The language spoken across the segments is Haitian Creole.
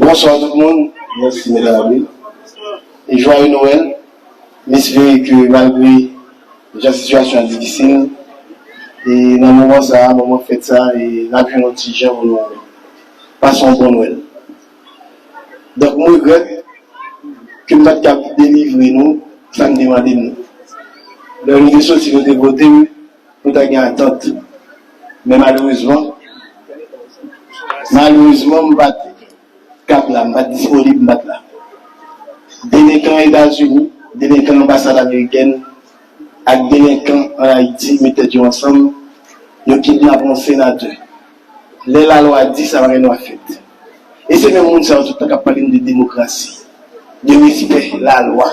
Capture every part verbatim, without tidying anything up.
Bonswa tout moun. Mèsi, medam Avril. E jwaye Nwèl. M espere ke malgre jan sitiyasyon an difisil, e nan moman sa a, moman fèt sa a, e n ap jwenn yon ti jan pou nou pase yon bon Nwèl. Donk, m regrèt ke m pa t kab delivre nou sa n te mande m nan. Lè nou te soti, nou te vote m, nou ta gen atant. Men malerezman, malerezman, m pa t kab la, m pa t disponib, m pa t la. Delenkan Etazini, delenkan anbasad amerikèn ak delenkan ann Ayiti met tèt yo ansanm, yo kidnape yon senatè. Lè lalwa di sa, pa gen dwa fèt. E se menm moun sa yo tout tan k ap pale n de demokrasi, de respè lalwa.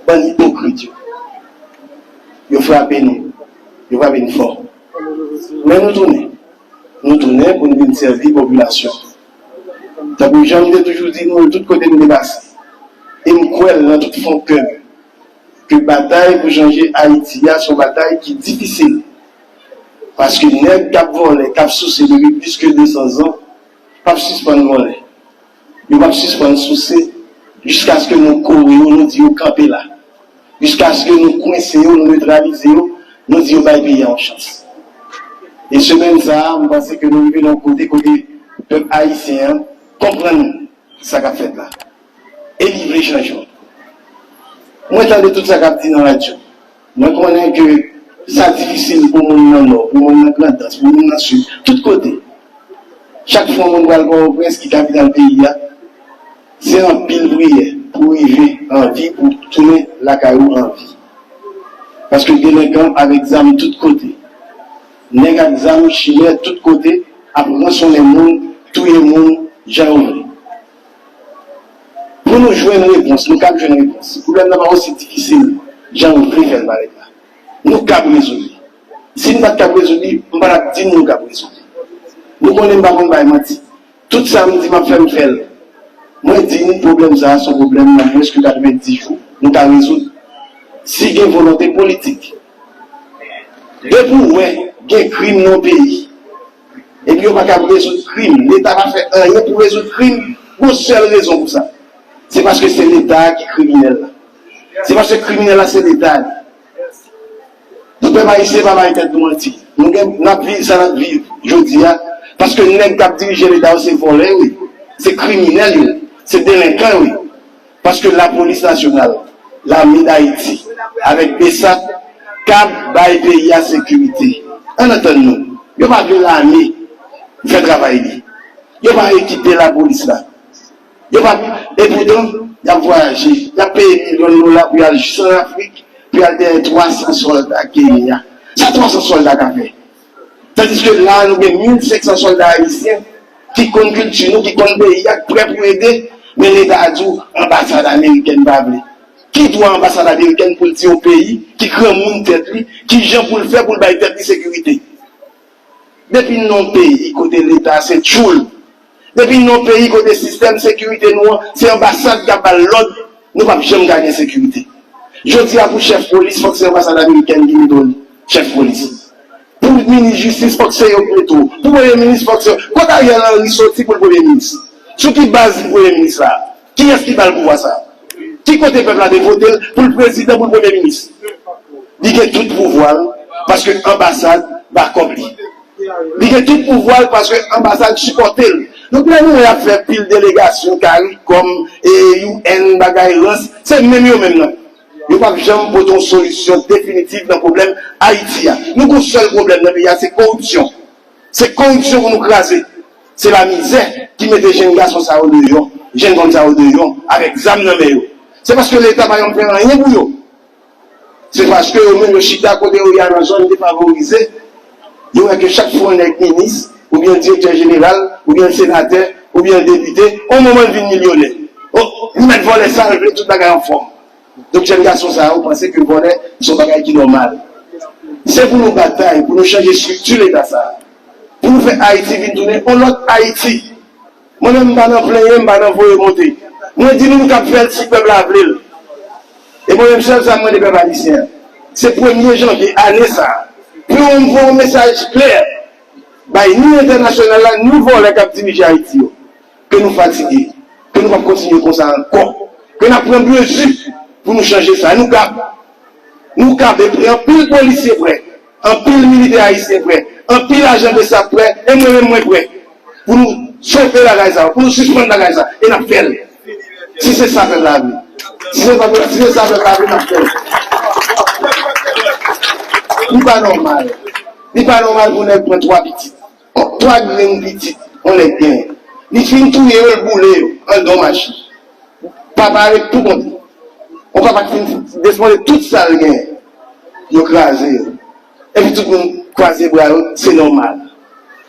Bann ipokrit yo. Yo frape nou. Yo frape n fò. Men nou tounen. Nou tounen pou n vin sèvi popilasyon. Tankou jan m te toujou di nou, tout kote m te pase. E m kwè l nan tout fon kè m, ke batay pou chanje Ayiti a se yon batay ki difisil. Paske nèg k ap vòlè, k ap souse depi plis ke de san zan, p ap sispann vòlè. Yo p ap sispann souse jiskaske nou kore yo, nou di yo kanpe la. Jiskaske nou kwense yo, nou netralize yo, nou di yo bay peyi a yon chans. E semèn sa a, m panse ke nou rive nan yon kote kote pèp ayisyen an konprann sa k ap fèt la. E li vle chanjman. Mwen tande tout sa k ap di nan radyo. Mwen konnen ke sa difisil pou moun nan Nò, pou moun nan Grandans, pou moun nan Sid, tout kote. Chak fwa moun pral Pòtoprens, ki kapital peyi a, se anpil priyè pou rive an vi, pou tounen lakay ou an vi. Paske delenkan avèk zam tout kote. Nèg ak zam chimè tout kote ap ransonnen moun, touye moun, jan yo vle. Pou nou jwenn repons, nou kab jwenn repons. Pwoblèm nan pa osi difisil jan nou vle fè l parèt la. Nou kab rezoud li. Si n pa t kab rezoud li, m pa t ap di n nou kab rezoud li. Nou konnen m pa konn bay manti. Tout sa m di m ap fè, m fè l. Mwen di n pwoblèm sa a se yon pwoblèm nan mwens ke katrevenndis jou nou ka rezoud. Si gen volonte politik. Depi w wè gen krim nan yon peyi, epi yo pa kab rezoud krim, Leta pa fè anyen pou rezoud krim, gon sèl rezon pou sa. Se paske se Leta a ki kriminèl la. Se paske kriminèl la se Leta li. Nou pèp ayisyen pa bay tèt nou manti. Nou gen, n ap viv sa n ap viv jodi a, paske nèg k ap dirije Leta yo se vòlè yo ye, se kriminèl yo ye, se delenkan yo ye. Paske lapolis nasyonal, lame Dayiti, avèk BSAP, kab bay peyi a sekirite. Ann antann nou, yo pa vle lame fè travay li. Yo pa ekipe lapolis la. Yo pa, epoutan, y ap vwayaje, y ap peye milyon dola pou y al jis ann Afrik, pou y al dèyè twa san sòlda Kenya. Sa twa san sòlda ka fè? Tandiske la a, nou gen mil senk san sòlda ayisyen ki konn kilti nou, ki konn peyi a, ki prè pou ede, men Leta a di w anbasad amerikèn pa vle. Ki dwa anbasad amerikèn pou l di yon peyi ki granmoun tèt li, ki jan pou l fè pou l bay tèt li sekirite? Depi n nan yon peyi kote Leta se tchoul, depi n nan yon peyi kote sistèm sekirite nou an se anbasad k ap ba l lòd, nou p ap janm ka gen sekirite. Jodi a pou chèf polis, fòk se anbasad amerikèn ki mete w chèf polis. Pou minis jistis, fòk se yo ki mete w. Pou premye minis, fòk se yo. Kot Ariel Henry soti pou l premye minis? Sou ki baz li premye minis la? Kiyès ki ba l pouvwa sa a? Ki kote pèp la te vote l pou l prezidan, pou l premye minis? Li gen tout pouvwa l, paske anbasad ba kòb li. Li gen tout pouvwa l paske anbasad sipòte l. Donk, lè nou wè y ap fè pil delegasyon, karikòm, e, U N, bagay rans, se menm yo menm nan. Yo p ap janm pote yon solisyon definitif nan pwoblèm Ayiti a. Nou gon sèl pwoblèm nan peyi a, se koripsyon. Se koripsyon pou nou kraze. Se lamizè ki mete jenn gason sa yo deyò, jenn fanm sa yo deyò, avèk zam nan men yo. Se paske Leta pa janm fè anyen pou yo. Se paske yo menm yo chita kote yo ye a nan zòn defavorize, yo wè ke chak fwa yon nèg minis, oubyen direktè jeneral, oubyen senatè, oubyen depite, yon moman l vin milyonè. O, li mèt vòlè sa l vle, tout bagay anfòm. Donk, jèn gason sa yo panse ke vòlè se yon bagay ki nòmal. Se pou nou batay, pou nou chanje estrikti Leta sa a. Pou nou fè Ayiti vin tounen yon lòt Ayiti. Mwen menm, m pa nan plenyen, m pa nan voye monte. Mwen di nou, nou kab fè l si pèp la vle l. E mwen menm, sèl sa m mande pèp ayisyen an, se premye janvye ane sa a, pou yo voye yon mesaj klè bay ni entènasyonal la, ni vòlè k ap dirije Ayiti yo, ke nou fatige. nou p ap kontinye konsa ankò. Ke n ap pran mezi pou nou chanje sa. Nou kab. Nou kab. E anpil polisye prè. Anpil militè ayisyen prè. Anpil ajan BSAP prè. E mwen menm mwen prè. Pou nou stope bagay sa. Pou nou sispann bagay sa. E n ap fè l. Si se sa pèp la vle. Si se sa, si se sa pèp la vle, n ap fè l. Li pa nòmal. Li pa nòmal pou nèg pran twa pitit. Twa grenn pitit yon nèg genyen. Li fin touye yo, l boule yo anndan yon machin. Papa a ret pou kont li. Yon papa ki fin desmonte tout sa l genyen. Yo kraze yo. Epi tout moun kwaze bra yo, se nòmal.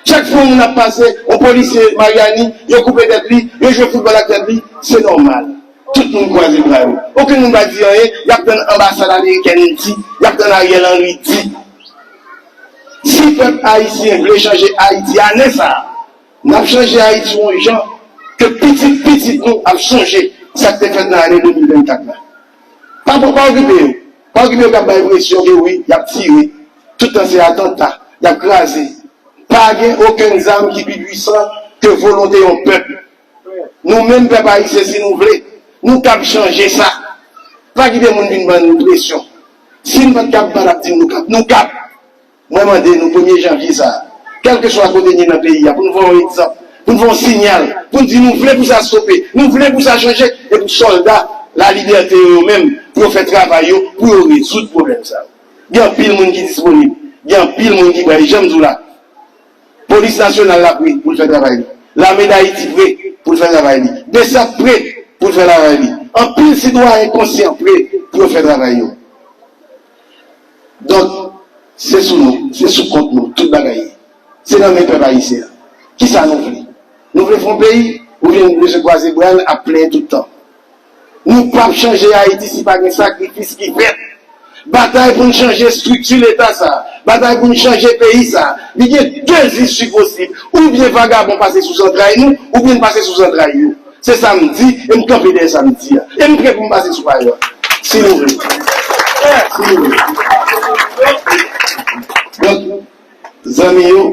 Chak fwa yon moun ap pase, yon polisye Maryani, yo koupe tèt li, yo jwe foutbòl ak tèt li, se nòmal. Tout moun kwaze bra yo. Okenn moun pa di anyen, y ap tann anbasad amerikèn di, y ap tann Ariel Henry di. Si pèp ayisyen vle chanje Ayiti ane sa a, n ap chanje Ayiti yon jan ke pitit pitit nou ap sonje sa k te fèt nan ane de mil vennkat la. Pa, pa, pa okipe yo. Pa okipe yo k ap bay enpresyon ke wi, y ap tire. Tout tan se atanta, y ap kraze. Pa gen okenn zam ki pi pwisan ke volonte yon pèp. Nou menm pèp ayisyen, si nou vle, nou kab chanje sa. Pa kite moun vin ban nou presyon. Si n pa t kab, pa t ap di nou kab. Nou kab. Mwen mande nou premye janvye sa a, kèlkeswa kote n ye nan peyi a, pou n voye yon egzanp, pou n voye yon siyal, pou n di nou vle pou sa stope, nou vle pou sa chanje, e pou sòlda lalibète yo, yo menm, pou yo fè travay yo, pou yo rezoud pwoblèm sa yo. Gen anpil moun ki disponib, gen anpil moun ki prè, e jan m di w la, Polis nasyonal la prè pou l fè travay li. Lame Dayiti prè pou l fè travay li. BSAP prè pou l fè travay li. Anpil sitwayen konsyan prè pou yo fè travay yo. Donk, se sou nou, se sou kont nou, tout bagay ye. Se nan men pèp ayisyen an. Kisa nou vle? Nou vle fè yon peyi, oubyen nou vle se kwaze bra n ap plenyen tout tan? Nou p ap chanje Ayiti si pa gen sakrifis ki fèt. Batay pou n chanje estrikti Leta sa a, batay pou n chanje peyi sa a, li gen de isi posib. Oubyen vagabon pase sou zantray nou, oubyen n pase sou zantray yo. Se sa m di, e m kanpe dèyè sa m di a. E m prè pou m pase sou pa yo. Si nou vle. Si nou vle. Donk, zanmi yo,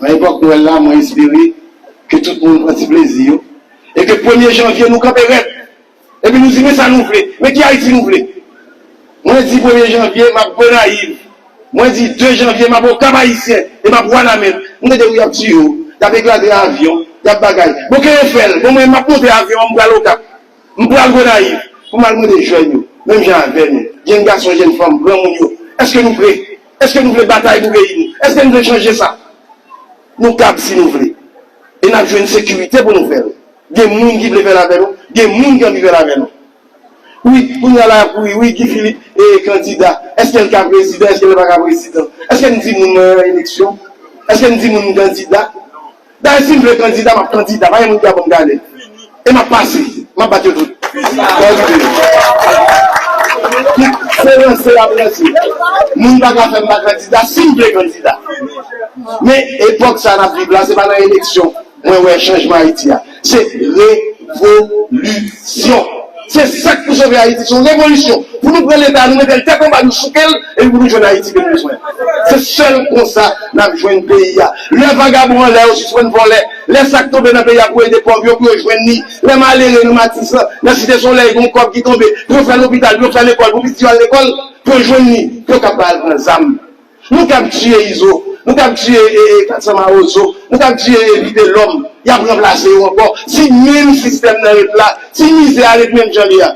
nan epòk Nwèl la, mwen espere ke tout moun pran ti plezi yo. E ke premye janvye, nou kanpe rèd. Epi nou di, men sa nou vle. Men ki Ayiti nou vle. Mwen di premye janvye, m ap Gonayiv. Mwen di de janvye, m ap Okap Ayisyen. E m ap Wanament. M tande wi y ap tiye yo. Y ap eklate avyon. Y ap bagay. Bon, ke yo fè l. Bon, mwen, m ap monte avyon an, m pral Okap. M pral Gonayiv. Pou m al mande jèn yo. Menm jan avè nou. Jèn gason, jèn fanm, granmoun yo. Èske nou prè? Èske nou vle batay pou peyi nou? Èske nou vle chanje sa? Nou kab si nou vle. E n ap jwenn sekirite pou nou fè l. Gen moun ki vle fè l avè nou, gen moun ki anvi fè l avè nou. Wi, kounye a la y ap kouri, wi, Guy Philippe e kandida. Èske l ka prezidan, èske l pa ka prezidan? Èske n di moun mwen nan eleksyon? Èske n di moun m kandida? Dayè, si m vle kandida, m ap kandida. Pa gen moun ki ka ban m galè. E m ap pase. M ap bat yo tout. Bon, se ranse y ap ranse. Moun pa ka fè m pa kandida si m vle kandida. Men epòk sa n ap viv la, se pa nan eleksyon mwen wè chanjman Ayiti a. Se revolisyon. Se sa k pou sove Ayiti, se yon revolisyon. Pou nou pran Leta, nou mete l tèt anba, nou souke l, epi pou nou jwenn Ayiti ke nou bezwen. Se sèl konsa n ap jwenn peyi a. Lè vagabon anlè yo sispann vòlè, lè sa k tonbe nan peyi a pou ede pòv yo, pou yo jwenn li, lè malere nan Matisan, nan Site Solèy, gen yon kòb ki tonbe, pou yo fè lopital, pou yo fè lekòl, pou pitit yo al lekòl, pou yo jwenn li, pou yo kab al pran zam. Nou kab tiye Izo, nou kab tiye, e, e, Kat San Mawozo, nou kab tiye, e, Vitelòm, y ap ranplase yo ankò. Si menm sistèm nan ret la, si mizè a ret menm jan li a,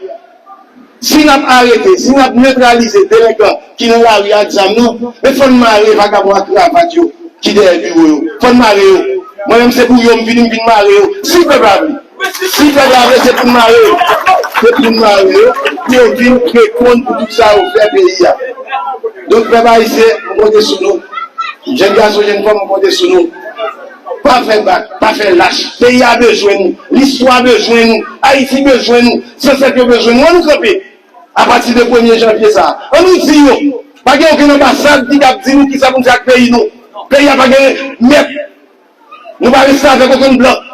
si n ap arete, si n ap netralize delenkan ki nan lari ak zam nan, men fò n mare vagabon ak kravat yo ki dèyè biwo yo. Fò n mare yo. Mwen menm se pou yo m vini, m vin mare yo. Si pèp la vle. Si pèp la vle, se pou n mare yo. Se pou n mare yo. Pou yo vin reponn pou tout sa yo fè peyi a. Donk, pèp ayisyen, m konte sou nou. Jèn gason, jèn fanm, m konte sou nou. Pa fè bak, pa fè lach. Peyi a bezwen nou. Listwa bezwen nou. Ayiti bezwen nou. Zansèt yo bezwen nou. Ann nou kanpe. Apati de premye janvye sa a, ann nou di yo, pa gen okenn anbasad ki kab di nou kisa pou n fè ak peyi nou. Peyi a pa gen mèt. Nou pa restavèk okenn blan.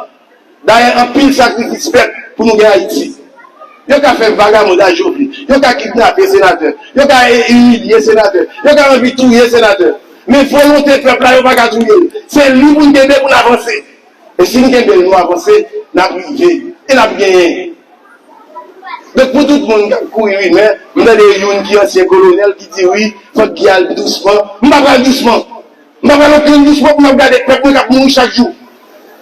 Dayè, anpil sakrifis fèt pou nou gen Ayiti. Yo ka fè vagabondaj yo vle. Yo ka kidnape senatè. Yo ka e-, imilye senatè. Yo ka anvi touye senatè. Men volonte pèp la, yo pa ka touye l. Se li pou n kenbe pou n avanse. E si n kenbe l, nou avanse, n ap rive. E n ap genyen. Donk, pou tout moun k ap kouri rimè, m tande youn ki ansyen kolonèl ki di, wi, fòk Guy al dousman. M pa pral dousman. M pa pral okenn dousman pou m ap gade pèp mwen k ap mouri chak jou.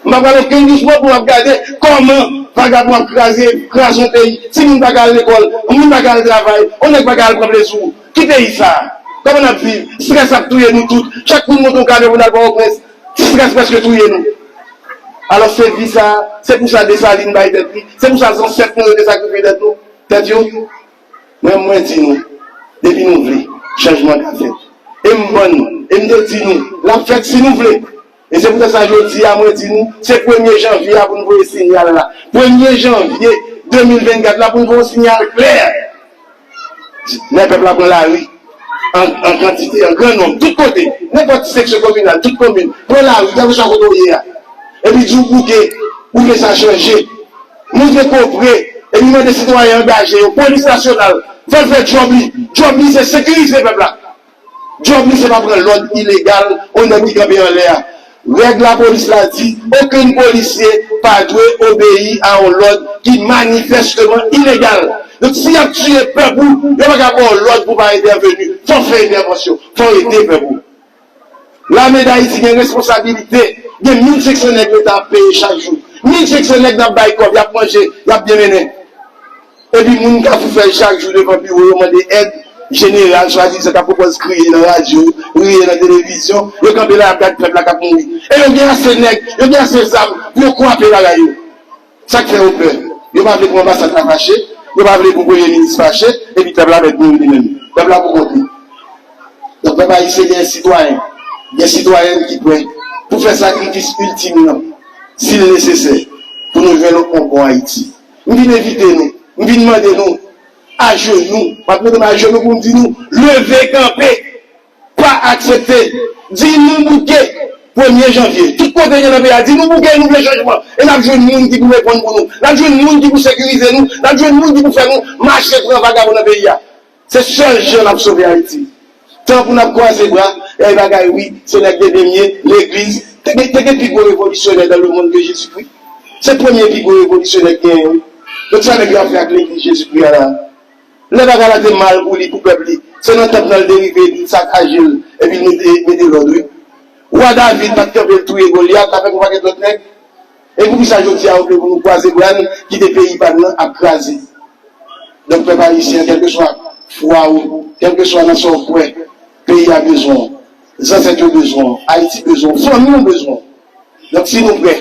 M pa pral okenn dousman pou m ap gade kòman vagabon ap kraze, kraze yon peyi. Timoun pa ka al lekòl, moun pa ka al travay, yon nèg pa ka al pran plezi. Ki peyi sa a? Kòman n ap viv? Estrès ap touye nou tout. Chak moun monte yon kamyon pou n al Pòtoprens, estrès prèske touye nou. Alò, se vi sa a, se pou sa Desalin bay tèt li, se pou sa zansèt nou yo te sakrifye tèt nou, tèt yo. Mwen, mwen di nou, depi nou vle, chanjman ka fèt. E m ban nou, e m te di nou, l ap fèt si nou vle. E se poutèt sa jodi a, mwen di nou, se premye janvye a pou n voye sinyal la. Premye janvye de mil vennkat la pou n voye yon sinyal klè. Lè pèp la pran lari, an, an kantite, an gran nonb, tout kote, nenpòt seksyon kominal, tout komin, pran lari, kèlkeswa kote w ye a. Epi di w bouke, ou vle sa chanje. Montre ke w prè, epi mande sitwayen angaje yo, polis nasyonal, fè l fè djòb li. Djòb li, se sekirize pèp la. Djòb li, se pa pran lòd ilegal yon nèg ki kanpe anlè a. Règ lapolis la di, okenn polisye pa dwe obeyi a yon lòd ki manifèsteman ilegal. Donk, si y ap tiye pèp ou, yo pa ka ba w lòd pou w pa entèveni. Fò w fè entèvansyon, fò w ede pèp ou. Lame Dayiti gen responsabilite, gen mil senk san nèg Leta ap peye chak jou. Mil senk san nèg n ap bay kòb, y ap manje, y ap byen mennen. Epi moun k ap fè chak jou devan biwo yo mande èd, jeneral swadizan k ap pwopòz kriye nan radyo, riye nan televizyon, yo kanpe la y ap gad pèp la k ap mouri. E yo gen ase nèg, yo gen ase zam pou yo kwape bagay yo. Sa k fè yo pè? Yo pa vle pou anbasad la fache, yo pa vle pou premye minis fache, epi pèp la mèt mouri li menm. Pèp la pou kont li. Donk, pèp ayisyen gen sitwayen, gen sitwayèn ki prè pou fè sakrifis iltim nan, si l nesesè, pou nou jwenn yon bon Ayiti. M vin envite nou, m vin mande nou, ajenou, m ap mete m ajenou pou m di nou, leve kanpe, pa aksepte, di nou bouke premye janvye. Tout kote n ye nan peyi a, di nou bouke, nou vle chanjman. E n ap jwenn moun ki pou reponn pou nou. N ap jwenn moun ki pou sekirize nou. N ap jwenn moun ki pou fè nou mache pran vagabon nan peyi a. Se sèl jan n ap sove Ayiti. Tan pou n ap kwaze bra, e bagay wi, se nèg de demye, legliz. Te gen, te gen pi gwo revolisyonè dans le monde que Jésus-Christ. Se premye pi gwo revolisyonè k genyen wi. Donk sa nèg yo ap fè ak legliz Jezikri a la. Lè bagay la te mal pou li, pou pèp li, se nan tanp nan l te rive, epi l sakaje l, epi l mete, mete lòd wi. Wa David pa t kanpe l touye Golyat avèk yon pakèt lòt nèg. E poukisa jodi a yo vle pou nou kwaze bra n, kite peyi pa n nan ap kraze? Donk, pèp ayisyen, kèlkeswa fwa w, kèlkeswa nan sa w kwè, peyi a bezwen w, zansèt yo bezwen w, Ayiti bezwen w, fanmi w bezwen w. Donk, si nou prè,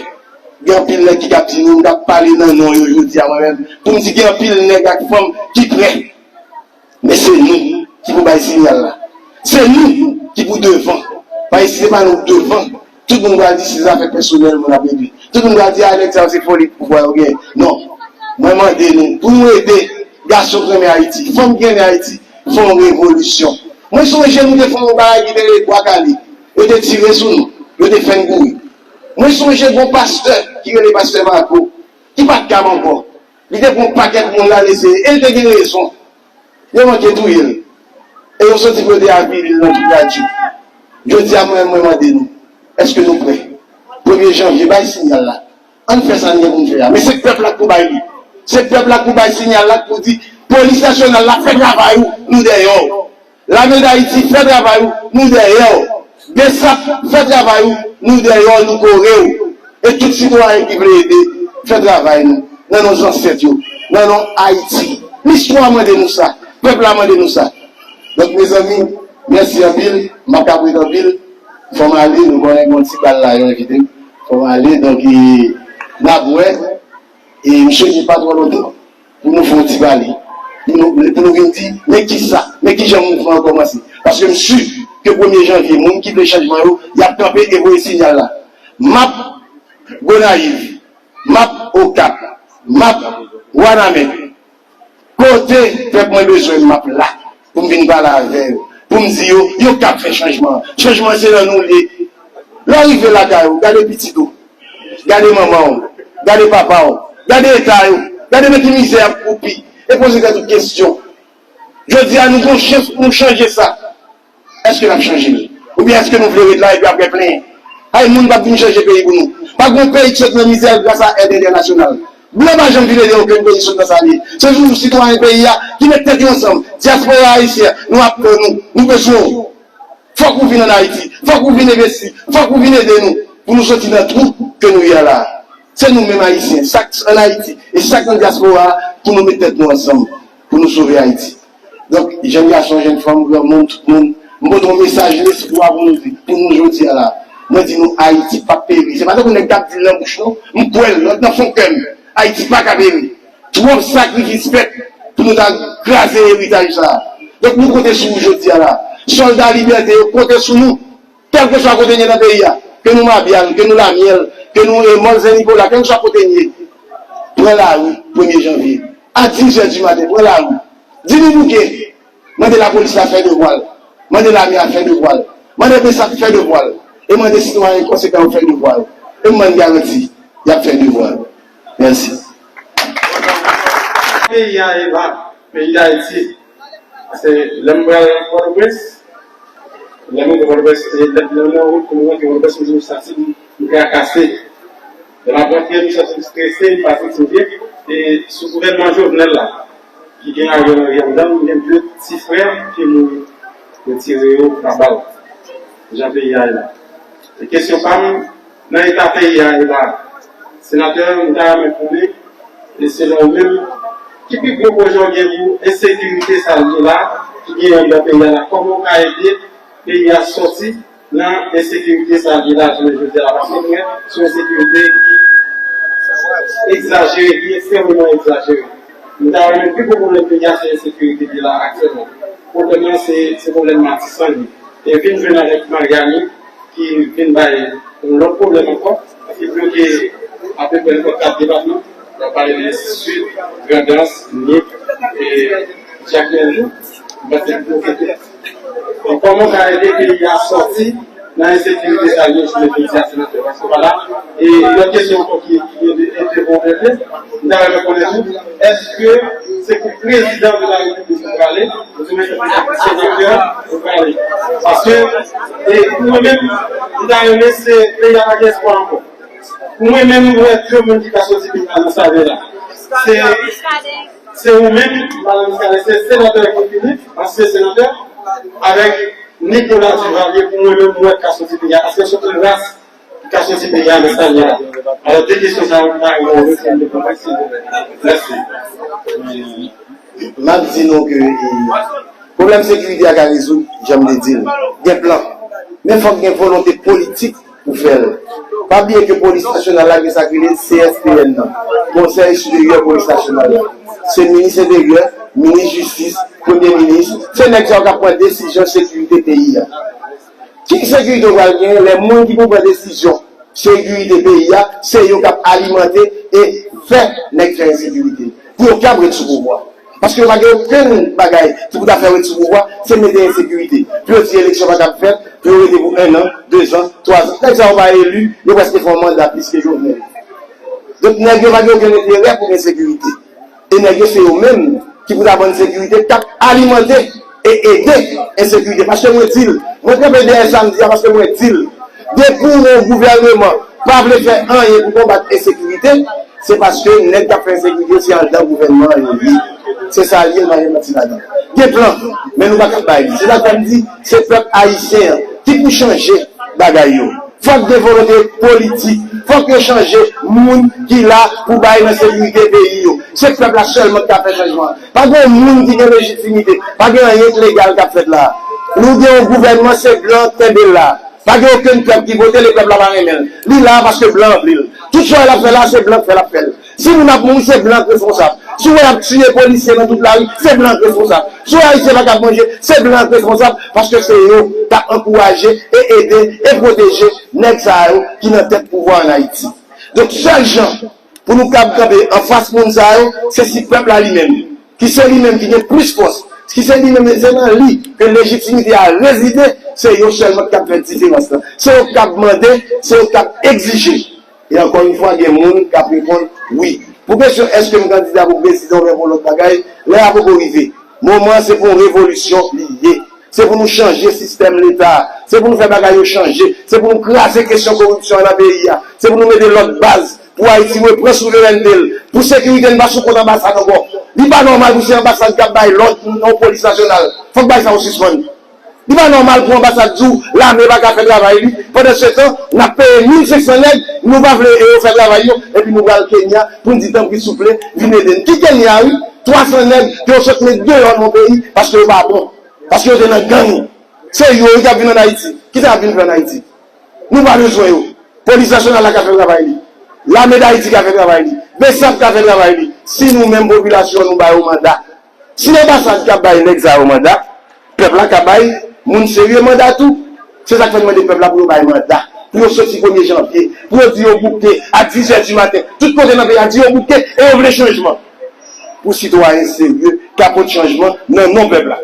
gen anpil nèg ki t ap di nou, m t ap pale nan non yo jodi a mwen menm, pou m di gen anpil nèg ak fanm ki prè. Men se nou ki pou bay sinyal la. Se nou ki pou devan. Paske si se pa nou k devan, tout moun pral di se zafè pèsonèl moun ap regle. Tout moun pral di, a, nèg sa yo se foli pouvwa yo genyen. Non. Mwen mande nou, pou nou ede gason k renmen Ayiti, fanm k renmen Ayiti, fè yon revolisyon. Mwen sonje nou te fè yon bagay ki te rele Bwa Kale. Yo te tire sou nou. Yo te fè n kouri. Mwen sonje gon pastè ki rele pastè Marco, ki pa t kab ankò. Li te pran yon pakèt moun l al eseye. E l te gen rezon. Yo manke touye l. E yo soti pou yo te avili l nan tout radyo. Jodi a, mwen, mwen mande nou, èske nou prè? Premye janvye, bay sinyal la. Ann fè sa n gen pou n fè a. Men se pèp la k pou bay li. Se pèp la k pou bay sinyal la, k pou di, polis nasyonal la, fè travay ou, nou dèyè w. Lame Dayiti, fè travay ou, nou dèyè w. Besap, fè travay ou, nou dèyè w, nou kore w. E tout sitwayen ki vle ede, fè travay nou, nan non zansèt yo, nan non Ayiti. Listwa mande nou sa, pèp la mande nou sa. Donk, mezanmi, mèsi anpil, m pa kab ret anpil, fò m ale, nou konnen gon ti bal la, yo envite m, fò m ale, donk, e, n ap wè, e m swete pa twò lontan, pou nou fè yon ti pale, pou nou, pou nou vin di, men kisa, men kijan mouvman an kòmanse. Paske m si ke premye janvye, moun ki vle chanjman yo, y ap kanpe e voye sinyal la. M ap Gonayiv, m ap Okap, m ap Wanament. Kote pèp mwen bezwen m, m ap la pou m vin pale avè yo, pou m di yo, yo kab fè chanjman an. Chanjman an se nan nou l ye. Lè w rive lakay ou, gade pitit ou, gade manman w, gade papa w, gade eta yo, gade nan ki mizè y ap kwoupi, e poze tèt ou kesyon. Jodi a, nou gon chans pou nou chanje sa. Èske n ap chanje l? Oubyen èske nou vle ret la epi apre plenyen? Ay, moun p ap vin chanje peyi pou nou. Pa gon peyi ki sot nan mizè gras a èd entènasyonal. Blan pa janm vin ede okenn peyi sot nan sa li ye. Se toujou sitwayen peyi a ki met tèt yo ansanm. Dyaspora ayisyen, nou ap tann ou, nou bezwen w. Fòk ou vin ann Ayiti, fòk ou vin envesti, fòk ou vin ede nou pou nou soti nan twou ke nou ye a la a. Se nou menm Ayisyen, sa k ann Ayiti e sa k nan dyaspora a, pou nou met tèt nou ansanm, pou nou sove Ayiti. Donk, jèn gason, jèn fanm, granmoun, tout moun, m pote yon mesaj lespwa pou nou di, pou nou jodi a la. Mwen di nou, Ayiti p ap peri. Se pa tankou nèg k ap di l nan bouch non, m kwè l nan fon kè m. Ayiti pa ka peri. Twòp sakrifis fèt pou nou ta kraze eritaj sa a. Donk, nou konte sou ou jodi a la. Sòlda libète yo konte sou nou. Kèlkeswa kote n ye nan peyi a, ke nou Mabyal, ke nou Lamyèl, ke nou e Mòn Sen Nikola, kèlkeswa kote n ye, pran lari premye janvye. A dizè di maten, pran lari. Di nou bouke. Mande lapolis la fè devwa l. Mande lame a fè devwa l. Mande B S A P fè devwa l. E mande sitwayen konsekan yo fè devwa yo. E m ban n garanti, y ap fè devwa yo. Mèsi. Peyi a e la, peyi Dayiti. Paske lè m pral Pòtoprens, lè m rive Pòtoprens, e lè m nan wout pou m rantre Pòtoprens, m di m santi m trakase. Lè m ap rantre, m santi m strese, m pa santi m byen. E sou gouvènman Jovenel la, ki gen Ariel Henry anndan l, m gen de ti frè ki mouri, yo tire yo pa bal. Jan peyi a ye la. E kesyon pa m, nan eta peyi a ye la, senatè, m ta renmen konnen, e selon ou menm, ki pi gwo pwojè w gen pou ensekirite sa l ye la, ki gen anndan peyi a la, kòman w ka ede peyi a sòti nan ensekirite sa l ye la jounen jodi a la, paske nou wè se yon ensekirite ki egzajere, ki ekstrèmeman egzajere. Nou ta renmen pi gwo pwoblèm peyi a se ensekirite li ye la aktyèlman. Pwoblèm nan se, se pwoblèm Matisan li ye. E vin jwenn avèk Maryani ki vin bay yon lòt pwoblèm ankò, ki bloke apeprè nenpòt kat depatman. N ap pale de Sid, Grandans, Nip, e Jakmèl tou. M panse l bloke tou. Donk, kòman w ka ede peyi a sòti nan ensekirite sa l ye jounen jodi a, senatè? Paske w pa la. E lòt kesyon ankò ki, ki gen de, de bon leve, m ta renmen konnen tou, èske se pou prezidan de la repiblik ou prale, oubyen se pou senatè ou prale? Paske, e pou mwen menm, m ta renmen se peyi a pa gen espwa ankò. Pou mwen menm, m wè de moun ki ka soti peyi a nan sa l ye la. Se Se ou menm, madanm Miskaden, se senatè Guy Philippe, ansyen senatè, avèk Nicolas Duvalier, pou mwen menm, m wè k ka soti peyi a, paske se yon ras ki ka soti peyi a nan sa l ye a. Alò, de kesyon sa yo, m ta renmen w reponn de konprann, silvouplè. Mèsi. M ap di nou ke, e, pwoblèm sekirite a ka rezoud, jan m te di l. Gen plan. Men fòk gen volonte politik pou fè l. Pa bliye ke polis nasyonal la gen sa k rele C S P N nan, Konsèy Siperyè Polis Nasyonal la. Se minis enteryè, minis jistis, premye minis, se nèg sa yo k ap pran desizyon sekirite peyi a. Ki sekirite w pral genyen lè moun ki pou pran desizyon sekirite peyi a, se yo k ap alimante e fè nèg fè ensekirite pou yo kab ret sou pouvwa? Paske yo pa gen okenn bagay ki pou ta fè yo ret sou pouvwa, se mete ensekirite. Pou yo di eleksyon pa kab fèt, pou yo rete pou en an, de zan, twa zan. Nèg sa yo pa eli, yo prèske fè yon manda plis ke Jovenel. Donk, nèg yo pa gen okenn enterè pou gen sekirite. E nèg yo se yo menm ki pou ta ban n sekirite, k ap alimante e ede ensekirite. Paske mwen di l, mwen kanpe dèyè sa m di a, paske mwen di l, depi yon gouvèneman pa vle fè anyen pou konbat ensekirite, se paske nèg k ap fè ensekirite yo se anndan gouvènman an yo ye. Se sa l ye, m pa gen manti ladan. Gen plan, men nou pa ka bay li. Se sa k fè m di, se pèp ayisyen an ki pou chanje bagay yo. Fòk gen volonte politik. Fòk yo chanje moun ki la pou bay nan sekirite peyi yo. Se pèp la sèlman ki ka fè chanjman an. Pa gen yon moun ki gen lejitimite. Pa gen anyen k legal k ap fèt la. Nou gen yon gouvènman, se blan k kenbe l la. Pa gen okenn pèp ki vote l e pèp la pa renmen l. Li la paske blan an vle l. Tout sa l ap fè la, se blan k fè l ap fè l. Si moun ap mouri, se blan k responsab. Si w wè y ap tiye polisye nan tout lari, se blan k responsab. Si w wè ayisyen pa kab manje, se blan k responsab, paske se yo k ap ankouraje e ede e pwoteje nèg sa yo ki nan tèt pouvwa ann Ayiti. Donk, sèl jan pou nou kab kanpe anfas moun sa yo, se si pèp la li menm, ki se li menm ki gen plis fòs, ki se li menm, se nan li ke lejitimite a rezide, se yo sèlman k kab fè diferans lan. Se yo k kab mande, se yo k kab egzije. E ankò yon fwa, gen moun k ap reponn wi. Pou kesyon èske m kandida pou prezidan oubyen pou lòt bagay, lè a poko rive. Moman an se pou yon revolisyon li ye. Se pou nou chanje sistèm leta a. Se pou nou fè bagay yo chanje. Se pou nou kraze kesyon koripsyon an nan peyi a. Se pou nou mete lòt baz Pou Ayiti reprann souverènte l, pou sekirite n pa sou kont anbasad ankò. Li pa nòmal pou se anbasad k ap bay lòd, non, polis nasyonal. Fòk bagay sa yo sispann. Li pa nòmal pou anbasad di w lame pa ka fè travay li. Pandansetan, n ap peye mil senk san nèg, nou pa vle yo fè travay yo, epi nou pral Kenya pou n di tanpri souple, vin ede n. Ki Kenya, wi? Twa san nèg ke yo sot met deyò nan yon peyi paske yo pa bon. Paske yo te nan gang. Se yo, wi, k ap vin ann Ayiti. Kisa y ap vin fè ann Ayiti? Nou pa bezwen yo. Polis nasyonal la ka fè travay li. Lame d Ayiti ka fè travay li. BSAP ka fè travay li. Si nou menm popilasyon nou ba yo manda. Si anbasad ka bay nèg sa yo manda, pèp la ka bay moun serye manda tou. Se sa k fè n mande pèp la pou yo bay manda. Pou yo soti premye janvye. Pou yo di yo bouke a diz è di maten. Tout kote nan peyi a di yo bouke e yo vle chanjman. Pou sitwayen serye ka pote chanjman nan non pèp la.